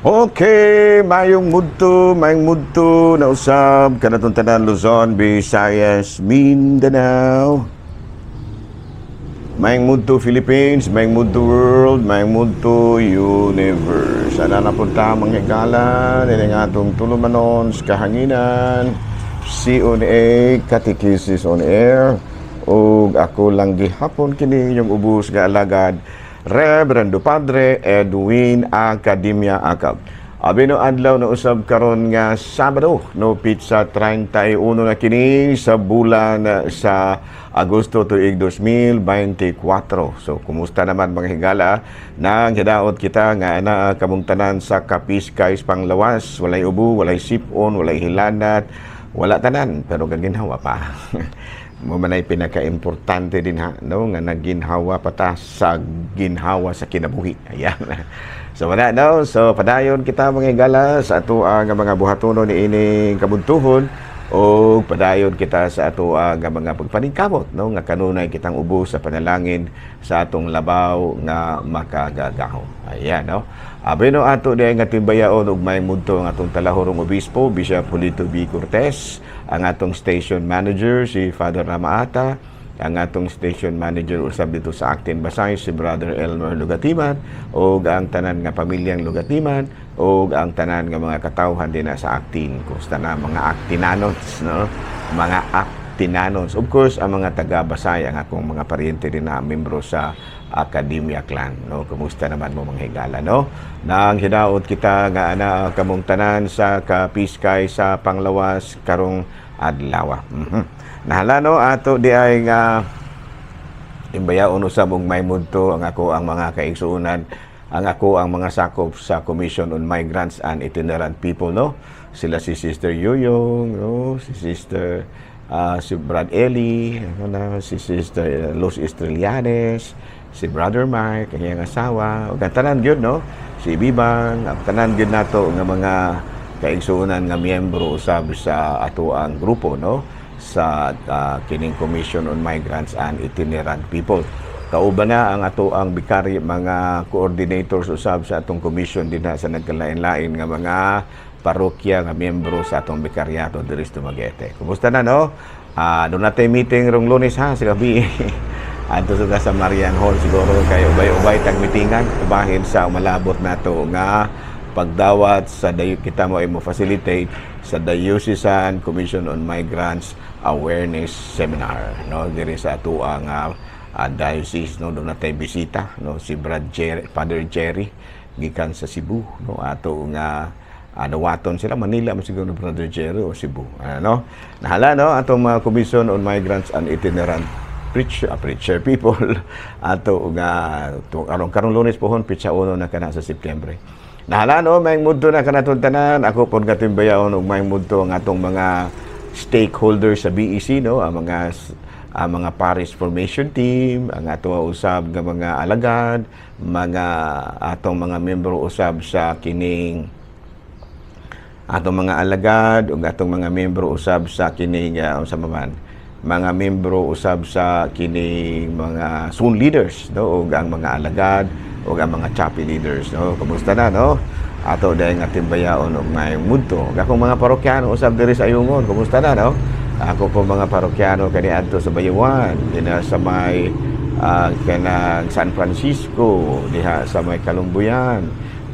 Okay, mayong mudto na usab kanatong tanan, Luzon, Visayas, Mindanao. Mayong mudto, Philippines, mayong mudto, world, mayong mudto, universe. Ana na punta, mga higala, nini nga atong tulumanon sa kahanginan, CONA, Catechesis on Air, ug ako lang gihapon kini inyong ubos nga alagad, Reverendo Padre Edwin Academia Acab. Abi no adlaw na usab karon nga Sabado, no, petsa 31 na kini sa bulan sa Agosto tuig 2024. So kumusta naman, mga higala? Nang hidaot kita nga ana kamong tanan sa kapiskay panglawas, walay ubo, walay sipon, walay hilanat, wala tanan pero gaginhawa pa. Mao man ay pinaka-importante din ha, no, nga nagginhawa pa ta sa ginhawa sa kinabuhi. Ayan. So wala, no. So padayon kita, mga higala, sa ato ang mga buhatonon ni ining kabuntuhon o padayon kita sa ato ang mga pagpaningkamot, no, nga kanunay kitang ubos sa panalangin sa atong labaw nga makagagahom. Ayan, no. Abi no ato di nga timbayaon ug may mudto ang atong talahorong obispo, Bishop Julito B. Cortez, ang atong station manager si Father Ramaata, ang atong station manager usab dito sa Actin Basay si Brother Elmer Lugatiman ug ang tanan nga pamilyang Lugatiman ug ang tanan nga mga katawhan din sa Actin. Kumusta na, mga Actinanons, no? Mga Actinanons. Of course, ang mga taga Basay, ang akong mga paryente din na membro sa Academia Clan, no? Kumusta naman mo, mga higala, no? Nang hinaot kita nga ana kamong tanan sa kapiskay sa panglawas karong adlaw. Nahala no ato di ay nga imbayaon usab og may mudto ang ako ang mga kaigsuonan, ang ako ang mga sakop sa Commission on Migrants and Itinerant People, no? Sila si Sister Yuyong, no, si Sister si Brad Eli, ano na, si Sister Los Estrellanes, si Brother Mike, ang iyang asawa, ug ang tanan gyud, no? Si Bibang, ang tanan gyud nato nga mga kaigsuonan nga miyembro usab sa ato ang grupo, no, sa kining Commission on Migrants and Itinerant People. Kauban na ang ato ang bikari, mga coordinators usab sa atong commission dinha sa nagkalain-lain nga mga parokya nga miyembro sa atong bikaryato diri sa Dumaguete. Kumusta na, no? Doon natin meeting rong Lunes ha sa gabi. Adto sa Marian Hall siguro kay ubay-ubay tag meetingan ubahin sa malabot nato nga pagdawat sa dayo kita mo ay mo facilitate sa Diocesan Commission on Migrants Awareness Seminar, no, diri sa atoang diocese, no. Doon natay bisita, no, si Brad Jerry, Father Jerry gikan sa Cebu, no. Ato nga dawaton sila Manila man siguro, Brother Jerry, o Cebu, ano. Nahala no atong mga Commission on Migrants and Itinerant preacher people ato nga to, aron karong Lunes pohon, pitsa 1 na kana sa Setyembre. Nahala no, may mudto na kanatong tanan. Ako pod katimbayaon og may mudto ang atong mga stakeholders sa BEC, no, ang mga parish formation team, ang ato usab nga mga alagad, mga atong mga membro usab sa kining atong mga alagad ug atong mga membro usab sa kining unsa man, mga membro usab sa kining mga zone leaders, no, ug ang mga alagad ug ang mga chapel leaders, no. Kumusta na, no? Ato dahil nga timbayaon og may mudto ug akong mga parokyano usab diri sa Ayungon. Kumusta na, no? Ako po mga parokyano kaniadto sa Bayawan, dinha sa may kanang San Francisco, diha sa may Kalumbuyan,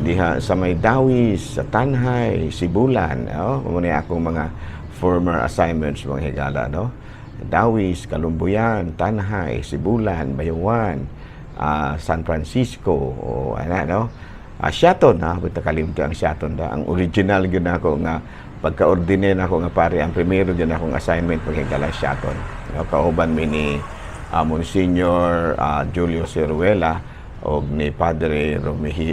diha sa may Dawis, sa Tanjay, Sibulan, no? Mao ni akong mga former assignments, mga higala, no? Dawis, Kalumbuyan, Tanjay, Sibulan, Bayawan, San Francisco, o ana, no? Siaton, ha, punta kalimti ang Siaton da. Ang original gyud nako nga pagka-ordine nako nga pare, ang primero gyud akong assignment, mga higala, Siaton. No, kauban mi ni Monsignor Julio Ciruela og ni Padre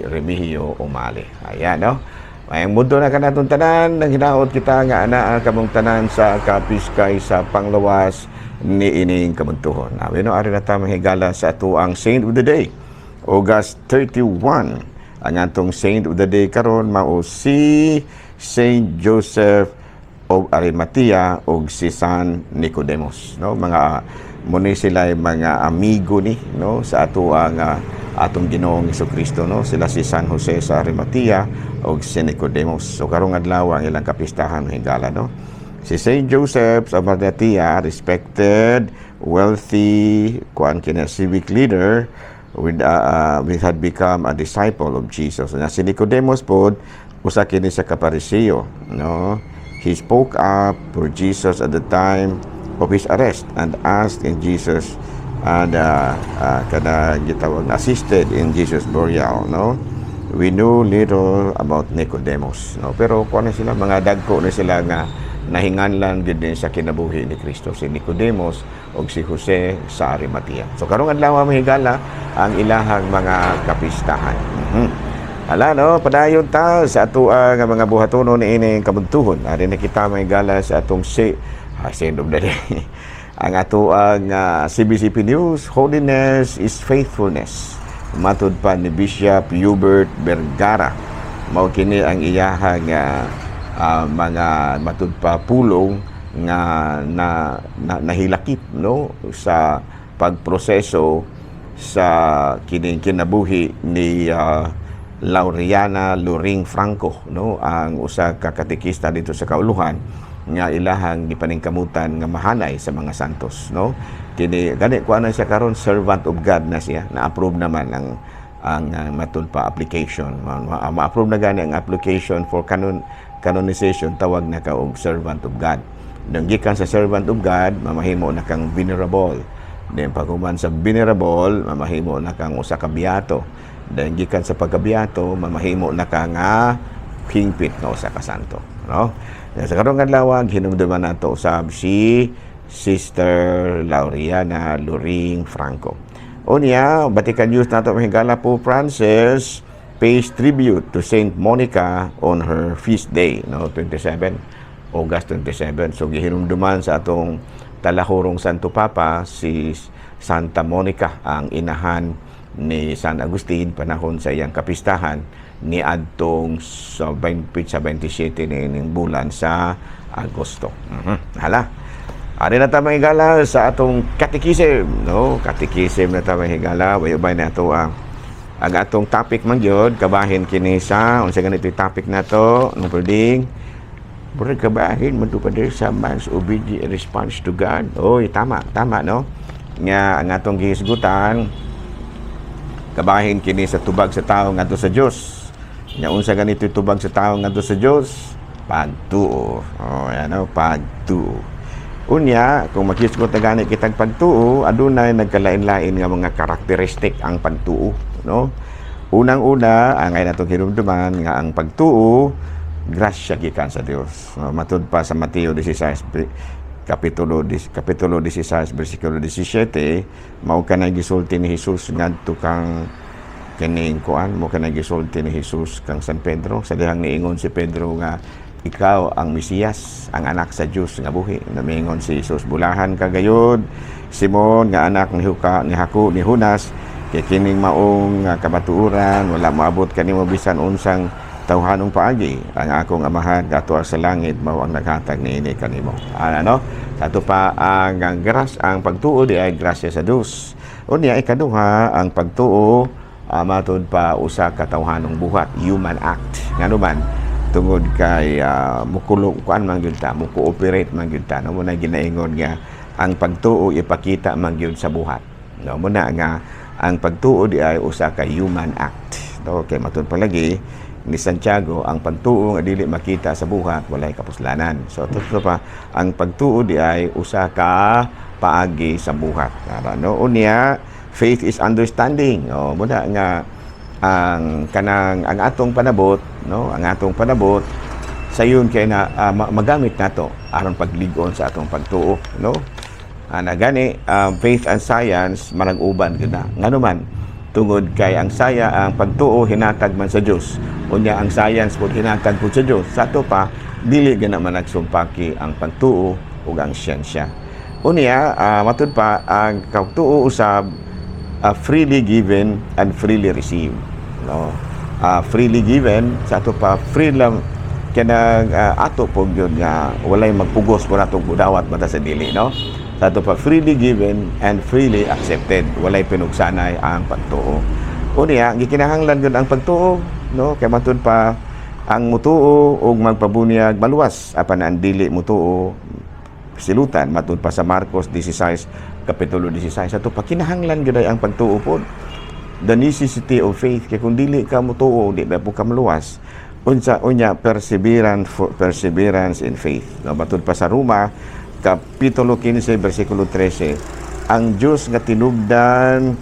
Remigio Umali. Ayan, no? Mayong mudto na kanatong tanan, nang hinaot kita nga ana kamong tanan sa kapiskay sa panglawas ni ining kamuntuhon. Abi no, ari na ta, mga higala, sa atuang Saint of the Day. August 31. Ang atong Saint of the Day karon mao si Saint Joseph of Arimathea ug si San Nicodemus, no? Mga muni sila ay mga amigo ni, no, sa atuang atong Ginoong Kristo, no? Sila si San Jose sa Arimatea ug si Nicodemus. So karong adlaw ang ilang kapistahan, higala, no? Si Saint Joseph sa Arimatea, respected, wealthy, kuan kini, civic leader with had become a disciple of Jesus. Na si Nicodemus pod, usa kini sa kapariseo, no? He spoke up for Jesus at the time of his arrest and asked in Jesus and kana gitawag assisted in Jesus' burial, no? We know little about Nicodemus, no? Pero kuan na sila, mga dagko na sila nga nahinganlan gid din sa kinabuhi ni Kristo, si Nicodemus ug si Jose sa Arimatea. So karong adlaw, mga higala, ang ilahang mga kapistahan. Ala, no, padayon ta sa ato nga mga buhatonon niining kabuntuhon. Ari na kita, mga higala, sa atong si send of the day. Ang ato ang CBCP News, "Holiness is faithfulness." Matud pa ni Bishop Hubert Vergara. Mao kini ang iyahang mga matud pa pulong nga na nahilakip, no, sa pagproseso sa kining kinabuhi ni Laureana Loring Franco, no, ang usa ka katekista dito sa Kauluhan nga ilahang gipaningkamutan nga mahanay sa mga santos, no? Kini gani kuan na siya karon, servant of God na siya. Na-approve naman ang matud pa application. Ma-approve na gani ang application for canonization, tawag na ka og servant of God. Nang gikan sa servant of God, mamahimo na kang venerable. Then paghuman sa venerable, mamahimo na kang usa ka beato. Then gikan sa pagkabiato, mamahimo na ka nga hingpit nga usa ka santo, no? Sa karong adlaw, hinumduman nato usab si Sister Laureana Loring Franco. Unya, Vatican News nato, mga higala, Pope Francis pays tribute to Saint Monica on her feast day, no, 27, August 27. So gihinumduman sa atong talahurong Santo Papa si Santa Monica, ang inahan ni San Agustin, panahon sa iyang kapistahan ni adtong sa 20 sa 27 ni bulan sa Agosto. Hala. Ari na ta, mga higala, sa atong catechism, no? Catechism na ta, mga higala, bay na ato ang atong topic man gyud, kabahin kini sa unsa ganito yung topic nato no, pwedeng murag kabahin man to pa sa man's obedient response to God. Oy, tama, tama, no? Nga ang atong gihisgutan, kabahin kini sa tubag sa tao ngadto sa Dios. Nya unsa ganito yung tubag sa tao ngadto sa Dios? Pagtuo. Oh, ano, pagtuo. Unya, kung makisgot na gani kitag pagtuo, adunay nagkalain-lain nga mga karakteristik ang pagtuo, no? Unang-una, ang ay natong hinumduman nga ang pagtuo grasya gikan sa Dios. No, matud pa sa Mateo 16 kapitulo 16 bersikulo 17, mao kanay gisulti ni Jesus ngadto kang kining kuan, mo kanay gisulti ni Jesus kang San Pedro sa dihang niingon si Pedro nga, "Ikaw ang Mesiyas, ang anak sa Dios nga buhi." Namingon si Jesus, "Bulahan ka gayod, Simon nga anak ni Huka ni Haku ni Junas, kay kining maong nga kamatuoran wala moabot kanimo bisan unsang tawhanong paagi. Ang akong Amahan nga sa langit mao ang naghatag niini kanimo." Ano? Sa ato pa ang pagtuo di ay grasya sa Dios. Unya, ikaduha, ang pagtuo matud pa usa ka tawhanong buhat, human act. Ngano man? Tungod kay mukulong kuan man gyud ta, mo cooperate man gyud ta. No, mo na ginaingon nga ang pagtuo ipakita man gyud sa buhat. No, mo na nga ang pagtuo di ay usa ka human act. No, kay matud palagi ni Santiago, ang pagtuo nga dili makita sa buhat walay kapuslanan. So totoo pa ang pagtuo di ay usa ka paagi sa buhat. Ara, no? Unya, faith is understanding. O, mo na nga ang kanang ang atong panabot, no, ang atong panabot sayon kay na magamit nato aron paglig-on sa atong pagtuo, no? Ana gani, faith and science marag-uban gyud na. Ngano man? Tungod kay ang pagtuo hinatag man sa Dios, unya ang science pud hinatag pud sa Dios. Sa ato pa, dili gana man nagsumpaki ang pagtuo ug ang siyensya. Unya, matud pa ang pagtuo usab freely given and freely received, no? Freely given, sa ato pa free lang kanang ato po gyud nga walay magpugos po natong budawat bata sa dili, no? Sa ato pa, freely given and freely accepted, walay pinugsanay ang pagtuo. Unya, gikinahanglan gyud ang pagtuo, no? Kay matud pa, ang mutuo ug magpabunyag maluwas, apan ang dili mutuo silutan, matud pa sa Marcos 16 kapitulo 16. Ato pa, kinahanglan gyud ay ang pagtuo pod, the necessity of faith, kay kung dili ka mutuo, di ba po ka maluwas? Unsa unya? Perseverance, for perseverance in faith, no? Matud pa sa Roma kapitulo 15 bersikulo 13, ang Dios nga tinubdan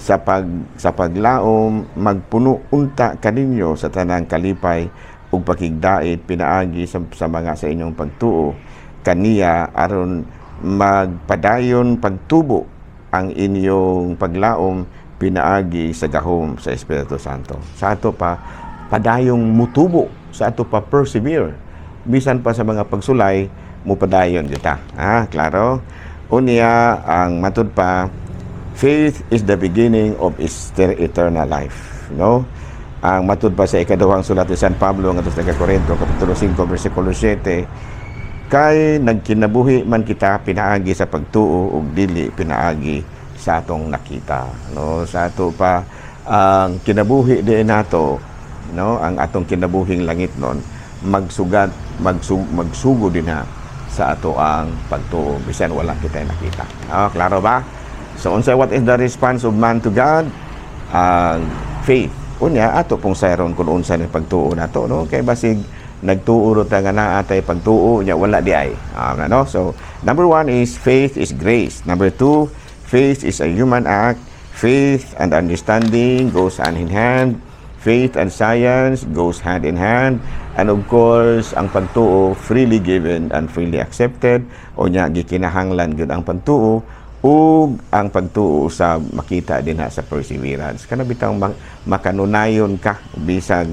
sa paglaom magpuno unta kaninyo sa tanang kalipay ug pakigdait pinaagi sa mga sa inyong pagtuo kaniya, aron magpadayon pagtubo ang inyong paglaom pinaagi sa gahom sa Espiritu Santo. Sa ato pa, padayong mutubo. Sa ato pa, persevere. Bisan pa sa mga pagsulay, mupadayon kita. Ah, klaro? Unya, ang matud pa, faith is the beginning of eternal life. No? Ang matud pa sa ikaduhang sulat ni San Pablo ngadto sa Korinto, kapitulo 5, bersikulo 7, kay nagkinabuhi man kita pinaagi sa pagtuo ug dili pinaagi sa atong nakita, no? Sa ato pa, ang kinabuhi di nato, no, ang atong kinabuhing langit nun magsugat magsugod din ha sa ato ang pagtuo bisan wala kita nakita. Ah, klaro ba? So unsa, what is the response of man to God? Ang faith. Unya, ato pong sayron kung unsa ni pagtuo nato, no? Kay basig nagtuo ro ta nga naa tay pagtuo nya wala di ay. Ah, no? So number one is faith is grace. Number two, faith is a human act. Faith and understanding goes hand in hand. Faith and science goes hand in hand. And of course, ang pagtuo, freely given and freely accepted. O nya, gikinahanglan gyud ang pagtuo, ug ang pagtuo sa makita din ha sa perseverance. Kana bitang makanunayon ka bisag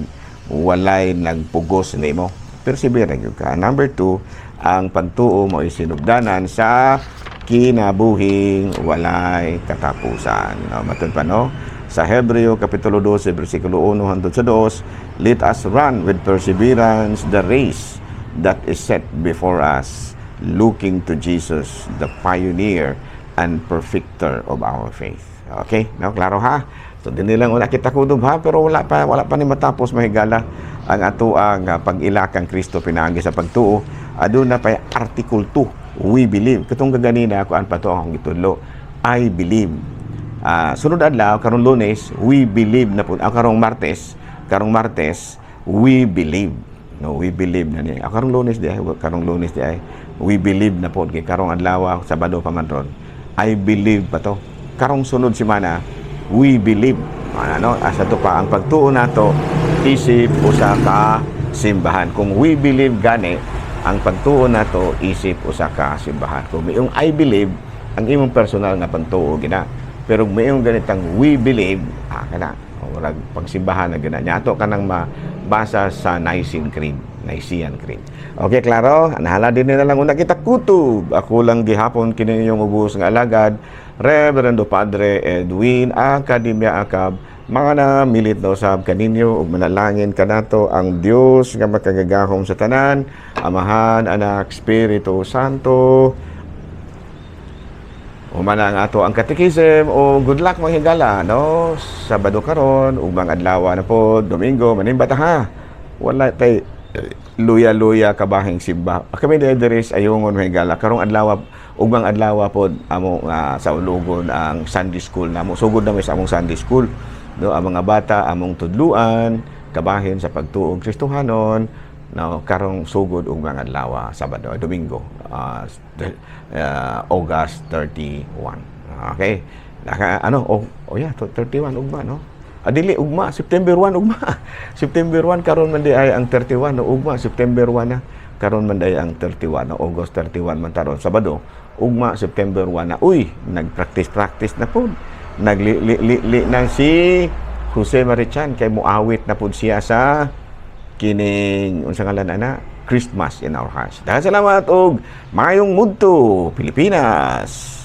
walay nagpugos nimo. Persevere gyud ka. Number two, ang pagtuo mo sinugdanan sa kinabuhing walay katapusan. No, matud pa, no? Sa Hebreo kapitulo 12 bersikulo 1 hangtod sa 2, let us run with perseverance the race that is set before us, looking to Jesus, the pioneer and perfecter of our faith. Okay? No, klaro ha? So dinhi lang una kita kutob ha, pero wala pa ni matapos, mahigala, ang ato ang pag-ila kang Kristo pinaagi sa pagtuo. Aduna pa article 2, we believe. Katong kaganina ako pa to akong gitudlo. I believe. Sunod adlaw, karong Lunes, we believe na po. Karong Martes, we believe. No, we believe na niya. Karong Lunes di ay, karong Lunes di ay, we believe na po kay karong adlaw, Sabado pa man ron. I believe pa to. Karong sunod semana, we believe. Ano, asa to pa ang pagtuo nato isip usa ka simbahan. Kung we believe gani, ang pagtuo nato isip usa ka simbahan. Kung mayong I believe, ang imong personal nga pagtuo gina. Pero kung mayong ganitang we believe, kana, murag pagsimbahan na gina. Nya ato kanang mabasa sa Nicene Creed, Nicene Creed. Okay, klaro? Nahala din na lang una kita kutob. Ako lang gihapon kini inyong ubos nga alagad, Reverendo Padre Edwin Academia Acab. Mga na milit na usab kaninyo ug manalangin kanato ang Dios nga makagagahom sa tanan, Amahan, Anak, Espiritu Santo. Humana ang ato ang katekism o good luck, mga higala, no? Sabado karon ug mga adlaw na po, Domingo, manimba ta ha. Wala tay luya-luya kabahing simba. Kami diri sa Ayungon, mga higala, karong adlaw ug mga adlaw pod amo sa ulugon ang Sunday school namo. Sugod na mi sa among Sunday school. No, ang mga bata among tudluan kabahin sa pagtuong Kristohanon, no? Karong sugod ug mga adlaw, Sabado, Domingo, August 31. Okay, naka ano, oh yeah, 31 ugma, no? Adili ugma, September 1 ugma. September 1, karon man di ay ang 31, no? Ugma September 1 na. Karon man di ang 31 no? August 31 man taron Sabado, ugma September 1 na. Uy, nagpractice practice na pod, nagli li, li, li na si Jose Mari Chan kay muawit na pud siya sa kining unsa ngalan ana, Christmas in Our Hearts. Daghang salamat og maayong mudto, Pilipinas.